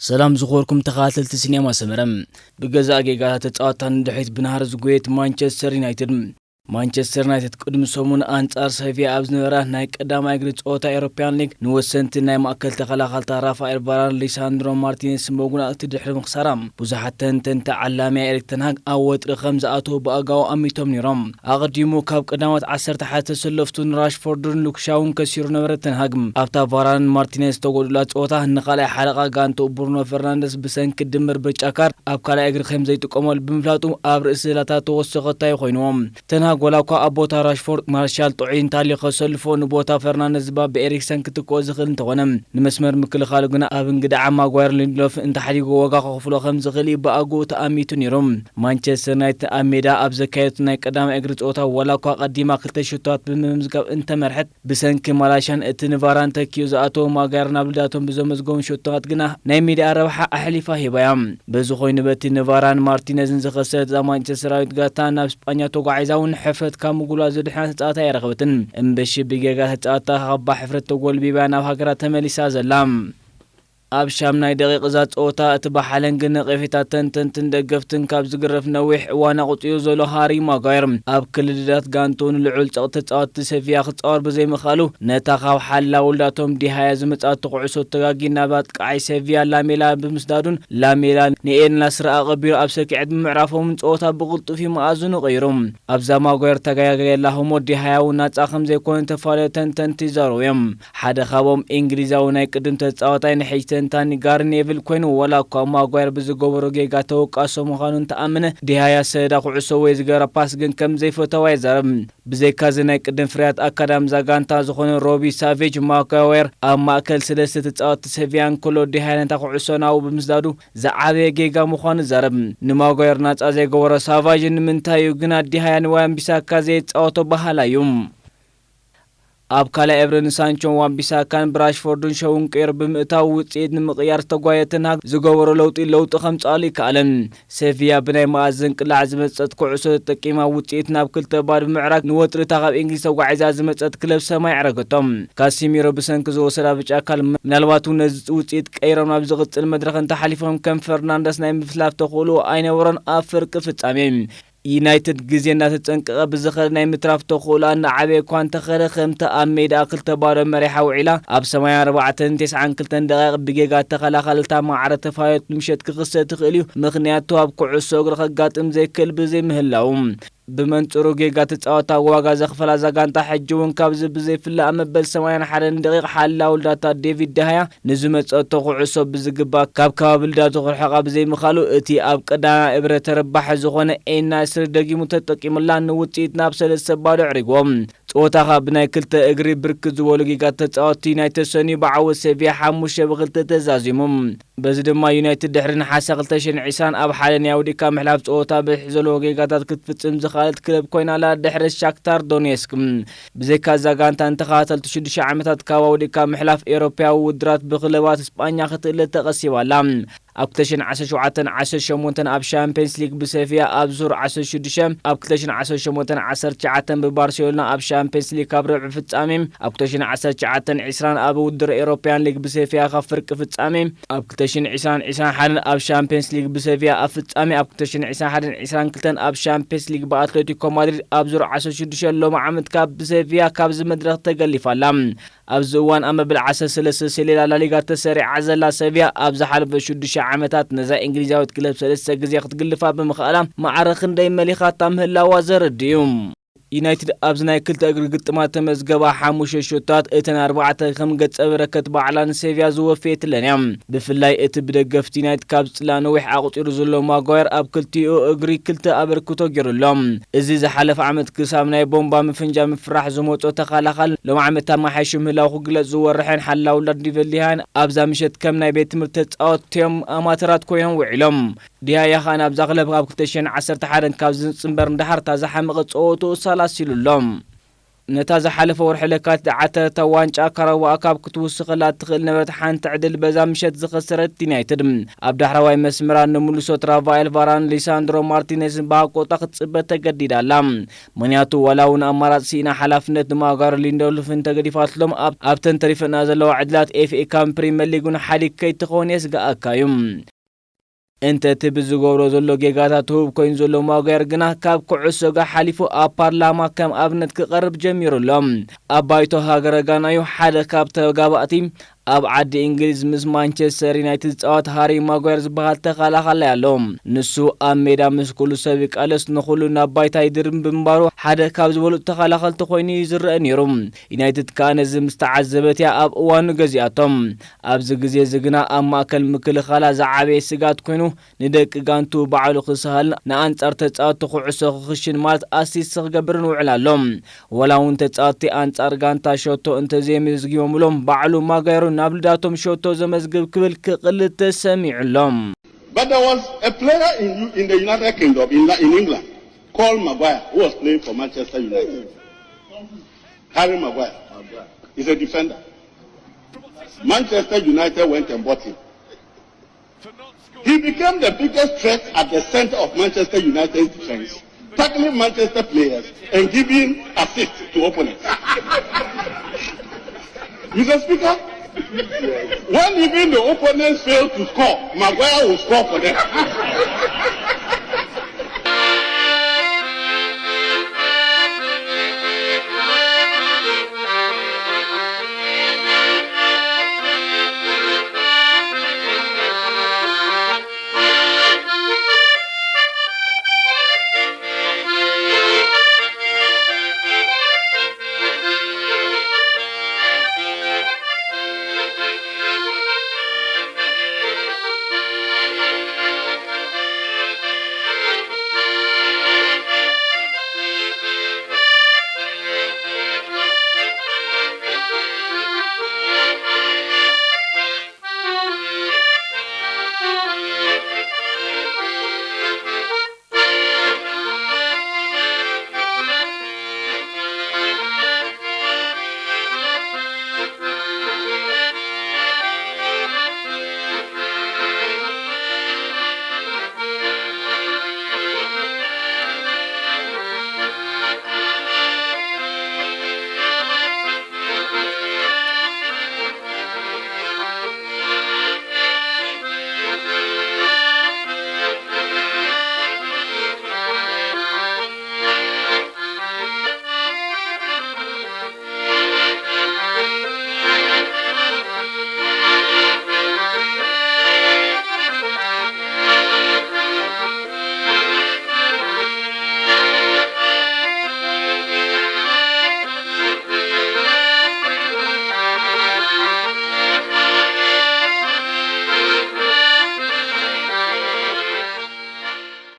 ሰላም ዝኾርኩም ተኸታተልቲ ሲኔማ ሰመረ። ብገዛእ ጌጋታት ተጻወታ ንድሕሪት ብናህሪ ዝጎየት ማንቸስተር ዩናይትድ። ማንቸስተር ዩናይትድ ቅድሚ ሰሙን ኣንጻር ሰቪያ ኣብ ዝነበራ ናይ ቀዳማይ እግሪ ጸወታ ኤሮፕያን ሊግ ንወሰንቲ ናይ ማእከል ተኸላኸልታ ራፋኤል ቫራን ሊሳንድሮ ማርቲኔስ መጉናእቲ ድሕሪ ምኽሳራ ብዙሓት ተንተንቲ ዓላምያ ኤሪክ ተንሃግ ኣብ ወጥሪ ከም ዝኣተወ ብኣጋኡ ኣሚቶም ነይሮም። ኣቐዲሙ ካብ ቀዳሞት ዓሰርተ ሓደ ተሰለፍቱ ንራሽፎርድን ሉክሻውን ከሲሩ ነበረ ተንሃግ። ኣብታ ቫራንን ማርቲኔስ ዝተጎድላ ጸወታ ንኻልኣይ ሓለቓ ጋንቱ ብሩኖ ፈርናንደስ ብሰንኪ ድምር ብጫ ካርድ ኣብ ካልኣይ እግሪ ከም ዘይጥቀመሉ ብምፍላጡ ኣብ ርእሲ ላታ ተወሰኸታይ ኮይንዎ። ተንሃግ ዋላ እኳ ኣብ ቦታ ራሽፎርድ ማርሻል ጥዑይ እንታልዮ ከሰልፎ ንቦታ ፈርናንደስ ዝባብ ብኤሪክሰን ክትክኦ ዝኽእል እንተኾነ ንመስመር ምክልኻሉ ግና ኣብ እንግዳዓ ማጓየር ሊንድሎፍ እንተሓዲጉ ዋጋ ከኽፍሎ ከም ዝኽእል እዩ ብኣግኡ ተኣሚቱ ነይሩ። ማንቸስተር ዩናይትድ ኣብ ሜዳ ኣብ ዘካየደቱ ናይ ቀዳማይ እግሪ ጸወታ ዋላ እኳ ቀዲማ ክልተ ሽቶታት ብምምዝጋብ እንተመርሐት ብሰንኪ ማላሻን እቲ ንቫራን ተኪኡ ዝኣተወ ማጓየር ናብ ልዳቶም ብዘመዝገቡን ሽቶታት ግና ናይ ሜዳ ረብሓ ኣሕሊፋ ሂባያ። በዚ ኮይኑ በቲ ንቫራን ማርቲነዝን ዝኸሰረት እዛ ማንቸስተራዊት ጋታ ናብ ስጳኛ ተጓዒዛ እውን ሕፍረት ካብ ምጉልባት ዝድሕና ተጻዋታይ ኣይረኸበትን። እምበሺ ብጌጋ ተጻወታ ካብ ሕፍረት ተጎልቢባ ናብ ሃገራ ተመሊሳ ዘላ። ኣብ ሻምናይ ደቂቕ እዛ ጸወታ እቲ ብሓለንጊ ነቐፌታ ተንተንትን ደገፍትን ካብ ዝግረፍ ነዊሕ እዋን ኣቑጺኡ ዘሎ ሃሪ ማጓየር ኣብ ክልድዳት ጋንቱ ንልዑል ጸቕጢ ተጻወትቲ ሰቪያ ክጻወር ብዘይምኽኣሉ ነታ ካብ ሓላ ውልዳቶም ዲሃያ ዝመጻት ኩዕሶ ተጋጊ ናብ ኣጥቃዓይ ሰቪያ ላሜላ ብምስዳዱን ላሜላ ንኤል ናስር ኣቐቢሩ ኣብ ሰኪዐት ብምዕራፎምን ጸወታ ብቕልጡፍ እዩ መኣዝኑ ቀይሩ። ኣብዛ ማጓየር ተጋጋየላ ህሞት ዲሃያ እውን ናጻ ከም ዘይኮነ ተፋለዮ ተንተንቲ ይዛረቡ እዮም። ሓደ ካብኦም እንግሊዛዊ ናይ ቅድም ተጻዋታይ ንሕጂ ተንታኒ ጋሪ ኔቪል ኮይኑ ዋላ እኳ ማጓየር ብዝገበሮ ጌጋ ተወቃሶ ምዃኑ እንተኣመነ ዲሃያ ሰለዳ ኩዕሶ ወይ ዝገበራ ፓስ ግን ከም ዘይፈተዋ ይዛረብ። ብዘይካዚ ናይ ቅድም ፍርያት ኣካዳሚ እዛ ጋንታ ዝኾነ ሮቢ ሳቬጅ ማጓየር ኣብ ማእከል ሰለስተ ተጻወትቲ ሰቪያ እንከሎ ዲሃያ ነታ ኩዕሶ ናብኡ ብምስዳዱ ዝዓበየ ጌጋ ምዃኑ ይዛረብ። ንማጓየር ናጻ ዘይገበሮ ሳቫጅ ንምንታይ እዩ ግና ዲሃያ ንዋን ቢሳካ ዘየጻወቶ በሃላይ እዩ። ኣብ ካልኣይ እብረ ንሳንቾን ዋን ቢሳካን ብራሽፎርድን ሸውን ቀይሩ ብምእታው ውጽኢት ንምቕያር ዝተጓየ ተንሃግ ዝገበሮ ለውጢ ለውጢ ከምጽኣሉ ይከኣለን። ሴቪያ ብናይ መኣዝን ቅላዕ ዝመጸት ኩዕሶ ተጠቂማ ውጽኢት ናብ ክልተ ባዶ ብምዕራግ ንወጥሪ እታ ካብ እንግሊዝ ተጓዒዛ ዝመጸት ክለብ ሰማይ ኣዕረገቶም። ካሲሚሮ ብሰንኪ ዝወሰዳ ብጫ ካል ምናልባት እውን ነዚ ውጽኢት ቀይሮም ናብ ዝቕጽል መድረኽ እንተሓሊፎም ከም ፈርናንደስ ናይ ምፍላፍ ተኽእሎ ኣይነበሮን ኣብ ፍርቂ ፍጻሜ። ዩናይትድ ግዜ እናተጸንቀቐ ብዝኸደ ናይ ምትራፍ ተኽእሎ እናዓበየ እኳ እንተኸደ ከምቲ ኣብ ሜዳ ክልተ ባዶ መሪሓ ውዒላ ኣብ ሰማንያ ኣርባዕተን ተስዓን ክልተን ደቂቕ ብጌጋ ተኸላኸልታ ማዕረ ተፋዮት ምሸት ክኽሰት ይኽእል እዩ። ምኽንያቱ ኣብ ኩዕሶ እግሪ ከጋጥም ዘይክእል ብዘይምህላዉ። ብመንጽሩ ጌጋ ተጻወታ ዋጋ ዘኽፈላ እዛ ጋንታ ሕጂ እውን ካብዚ ብዘይፍለ ኣብ መበል ሰማንያን ሓደን ደቂቕ ሓላው ዳታ ዴቪድ ደሃያ ንዝመጸቶ ኩዕሶ ብዝግባእ ካብ ከባቢ ልዳቱ ክርሕቓ ብዘይምኻሉ እቲ ኣብ ቀዳማይ እብረ ተረባሒ ዝኾነ ኤልናስሪ ደጊሙ ተጠቂሙላ ንውጽኢት ናብ ሰለስተ ባዶ ኣዕሪግዎ። ጸወታኻ ብናይ ክልተ እግሪ ብርክት ዝበሉ ጌጋ ተጻወትቲ ዩናይትድ ሰንዩ ብዓወት ሴቪያ ሓሙሽተ ብክልተ ተዛዚሙ። በዚ ድማ ዩናይትድ ድሕሪ ነሓሰ ክልተ ሽሕን ዕስራን ኣብ ሓደ ናይ ኣውዲእካ ምሕላፍ ጸወታ ብዝሒ ዘለዎ ጌጋታት ክትፍጽም ዝኸኣለት ክለብ ኮይና ኣላ ድሕሪ ሻክታር ዶኔስክ። ብዘይካ እዛ ጋንታ ንተኸታተልቲ ሽዱሽተ ዓመታት ካብ ኣውዲእካ ምሕላፍ ኤውሮፓዊ ውድድራት ብክለባት ስጳኛ ክትእለ ተቐሲባ ኣላ። ኣብ ክልተ ሽሕን ዓሰርተ ሸውዓተን ዓሰርተ ሸሞንተን ኣብ ሻምፒየንስ ሊግ ብሰፊያ ኣብ ዙር ዓሰርተ ሽዱሽተ፣ ኣብ ክልተ ሽሕን ዓሰርተ ሸሞንተን ዓሰርተ ትሽዓተን ብባርሴሎና ኣብ ሻምፒየንስ ሊግ ካብ ርብዒ ፍጻሜ፣ ኣብ ክልተ ሽሕን ዓሰርተ ትሽዓተን ዕስራን ኣብ ውድድር ኤውሮፓያን ሊግ ብሰፊያ ካብ ፍርቂ ፍጻሜ፣ ኣብ ክልተ ሽሕን ዕስራን ዕስራን ሓደን ኣብ ሻምፒየንስ ሊግ ብሰፊያ ኣብ ፍጻሜ፣ ኣብ ክልተ ሽሕን ዕስራን ሓደን ዕስራን ክልተን ኣብ ሻምፒየንስ ሊግ ብኣትሌቲኮ ማድሪድ ኣብ ዙር ዓሰርተ ሽዱሽተ ሎሚ ዓመት ካብ ብሰፊያ ካብዚ መድረኽ ተገሊፋ ኣላ። ኣብዚ እዋን ኣብ መበል ዓሰርተ ሰለስተ ሰሌዳ ላሊጋ ተሰሪዓ ዘላ ሰቪያ ኣብ ዝሓለፈ ሽዱሽተ ዓመታት ነዛ እንግሊዛዊት ክለብ ሰለስተ ግዜ ክትግልፋ ብምኽኣላ ማዕረ ክንደይ መሊኻታ ምህላዋ ዘረድእ እዩ። ዩናይትድ ኣብዚ ናይ ክልተ እግሪ ግጥማት ተመዝገባ ሓሙሽተ ሾታት እተን ኣርባዕተ ከም ገጸ በረከት ባዕላ ንሴቪያ ዝወፈየትለን እያ። ብፍላይ እቲ ብደገፍቲ ዩናይትድ ካብ ዝጽላእ ነዊሕ ኣቑጺሩ ዘሎ ማጓየር ኣብ ክልቲኡ እግሪ ክልተ ኣበርክቶ ገይሩ ኣሎ። እዚ ዝሓለፈ ዓመት ክሳብ ናይ ቦምባ ምፍንጃ ምፍራሕ ዝመጾ ተኸላኻል ሎም ዓመት ኣማሓይሹ ምህላው ክግለጽ ዝወርሐን ሓላው ላዲቨሊሃን ኣብዛ ምሸት ከም ናይ ቤት ትምህርቲ ተጻወትዮም ኣማተራት ኮይኖም ውዒሎም። ዲያያ ኸኣ ናብዛ ክለብ ካብ ክልተ ሽሕን ዓሰርተ ሓደን ካብ ዝጽንበር ንደሓር እታ ዝሓመቐ ጸወትኡ ሳላሲሉ ኣሎ። ነታ ዝሓለፈ ወርሒ ለካቲት ዝዓተረታ ዋንጫ ካራባኦ ካፕ ክትውስኸላ እትኽእል ነበረት ሓንቲ ዕድል በዛ ምሸት ዝኸሰረት ዩናይትድ፣ ኣብ ዳሕረዋይ መስመራ ንምልሶት ራፋኤል ቫራን ሊሳንድሮ ማርቲኔዝን ብሃቆጣ ክትጽበ ተገዲዳ ኣላ። ምኽንያቱ ዋላ እውን ኣማራጺ ስኢና ሓላፍነት ንማጓየርን ሊንደሎፍን ተገዲፋትሎም ኣብ ኣብተን ተሪፈና ዘለዋ ዕድላት ኤፍኤ ካፕን ፕሪምየር ሊግን ሓዲግ ከይትኸውን የስግኣካ እዩ። እንተ እቲ ብዝገብሮ ዘሎ ጌጋታት ህቡብ ኮይኑ ዘሎ ማጓየር ግና ካብ ኩዕሶ ጋር ሓሊፉ ኣብ ፓርላማ ከም ኣብነት ክቐርብ ጀሚሩ ኣሎ። ኣብ ባይቶ ሃገረ ጋናዩ ሓደ ካብ ተጋባእቲ ኣብ ዓዲ እንግሊዝ ምስ ማንቸስተር ዩናይትድ ዝጻወት ሃሪ ማጓየር ዝበሃል ተኸላኻላይ ኣሎ። ንሱ ኣብ ሜዳ ምስ ኩሉ ሰብ ይቃለስ፣ ንኹሉ ናብ ባይታ ይድርብ ብምንባሩ ሓደ ካብ ዝበለጹ ተኸላኸልቲ ኮይኑ እዩ ዝረአ ነይሩ። ዩናይትድ ከኣ ነዚ ምስ ተዓዘበት እያ ኣብ እዋኑ ገዚኣቶም። ኣብዚ ግዜ እዚ ግና ኣብ ማእከል ምክልኻላ ዝዓበየ ስግኣት ኮይኑ ንደቂ ጋንቱ ባዕሉ ክስሃልን ንኣንጻር ተጻወትቲ ኩዕሶ ክኽሽን ማለት ኣሲስት ክገብርን ውዕል ኣሎ። ዋላ እውን ተጻወትቲ ኣንጻር ጋንታ ሸቶ እንተዘየመዝጊቦምሎም ባዕሉ ማጓየሩ ናብ ልዳቶም ሸቶ ዘመዝግብ ክብል ክቕልድ ተሰሚዑ ኣሎ። But there was a player in, in the United Kingdom, in, in England, called Maguire, who was playing for Manchester United. Harry Maguire is a defender. Manchester United went and bought him. He became the biggest threat at the center of Manchester United's defense, tackling Manchester players and giving assists to opponents. Mister Speaker, when even the opponents fail to score, Maguire will score for them.